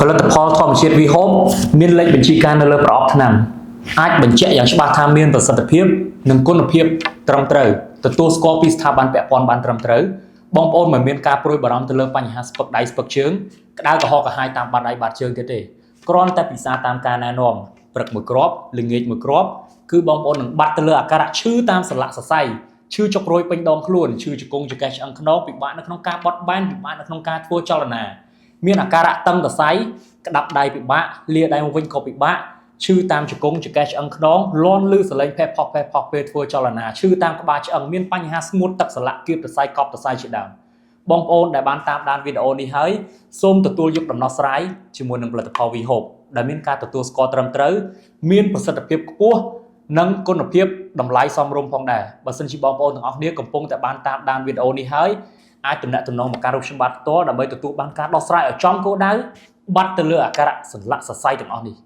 ផលិតផលធម្មជាតិវីហូបមានលេខបញ្ជីការនៅលើប្រអប់ថ្នាំអាចបញ្ជាក់យ៉ាងច្បាស់ថាមានប្រសិទ្ធភាពនិងគុណភាពត្រឹមត្រូវទទួលស្គាល់ពីស្ថាប័នពាក់ព័ន្ធបានត្រឹមត្រូវបងប្អូនមិនមានការព្រួយបារម្ភទៅលើបញ្ហាស្ពឹកដៃស្ពឹកជើងក្តៅក្រហល់ក្រហាយតាមបាតដៃបាតជើងទៀតទេគ្រាន់តែពិសាតាមការណែនាំព្រឹកមួយគ្រាប់ល្ងាចមួយគ្រាប់គឺបងប្អូននឹងបាត់ទៅលើអាការៈឈឺតាមសន្លាក់សរសៃឈឺចុករយពេញដងខ្លួនឈឺជង្គង់ចង្កេះឆ្អឹងខ្នងពិបាកនៅក្នុងការបត់បែនពិបាកនៅក្នុងការធ្វើចលនា មានអាការៈតឹងសរសៃក្តាប់ដៃពិបាកលាដៃមកវិញក៏ពិបាកឈឺតាមជង្គង់ចង្កេះឆ្អឹងខ្នងលាន់លឺសលេងផេះផោះផេះផោះពេលធ្វើចលនាឈឺតាមក្បាលឆ្អឹងមានបញ្ហាស្ងួតទឹកសន្លាក់គៀបសរសៃកប់សរសៃជាដើមបងប្អូនដែលបានតាមដានវីដេអូនេះហើយសូមទទួលយកដំណោះស្រាយជាមួយនឹងផលិតផល V Hope ដែលមានការទទួលស្គាល់ត្រឹមត្រូវមានប្រសិទ្ធភាពខ្ពស់និងគុណភាពតម្លៃសមរម្យផងដែរបើសិនជាបងប្អូនទាំងអស់គ្នាកំពុងតែបានតាមដានវីដេអូនេះហើយ អាចទំនាក់ទំនងមកការរូបខ្ញុំបាទផ្ទាល់ដើម្បីទទួលបានការដោះស្រាយឲ្យចំគោលដៅបាត់ទៅលើអាការៈសន្លាក់សរសៃទាំងអស់នេះ។